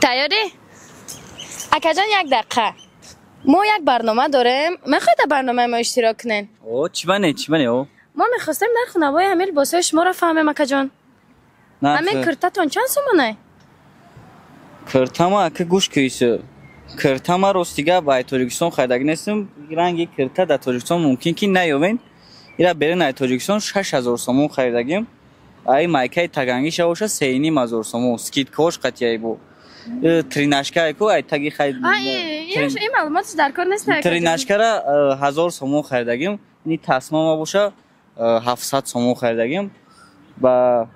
Тайёрӣ? Акаҷон, як дақиқа. Мо як барнома дорем. Мехоҳед дар барномаи мо иштирок кунед? О, чӣ бане, чӣ бане, о? Мо мехостем нарху навои ҳамин либосҳои шуморо фаҳмем, акаҷон. Ҳамин киртатон чанд сомонай? Киртама, ака, гӯш кӯису. Киртама, рости гап, ай Тоҷикистон харидагӣ нестам. Ранги кирта дар Тоҷикистон мумкин ки наёвен. Ира берин ай Тоҷикистон 6000 сомон харидагим. Ай майкаи тагангиша боша 3500 сомон. Скидкаош қатияй бо. Тринашкае ку ай таги хай. Ин маълумотш дар кор нест. Тринашкара 1000 сомон харидагим. Ини тасмама боша 700 сомон харидагим. Ба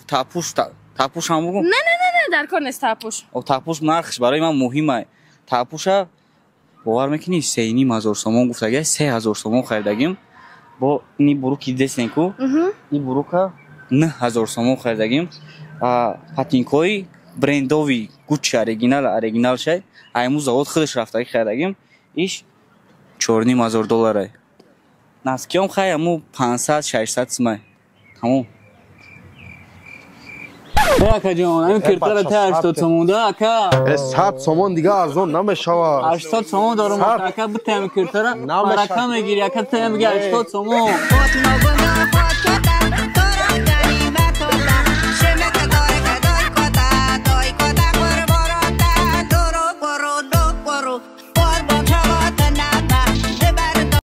тапуш, тапуш ҳам бугум? Не, не, не, не, дар кор нест тапуш. Тапуш нархш барои ман муҳимай. Тапуша, бовар мекунӣ, 3500 сомон гуфтагия, 3000 сомон харидагим. Бо ини буруки дидесен ку, ин бурука 9000 сомон харидагим. Патинкҳои брендови Гуччи, оригинал, оригинал шай, айму завод худаш рафтагӣ харидагим. Иш 4500 долларай. Носкиём хай аму 500, 600 сумай. Тамом. Акаҷон, ҳамин киртара та 80 сомон да, ака. 100 сомон дига арзон намешавад. 80 сомон дорум, ака, бита ҳамин киртара марака мегири, ака, та меги 80 сомон.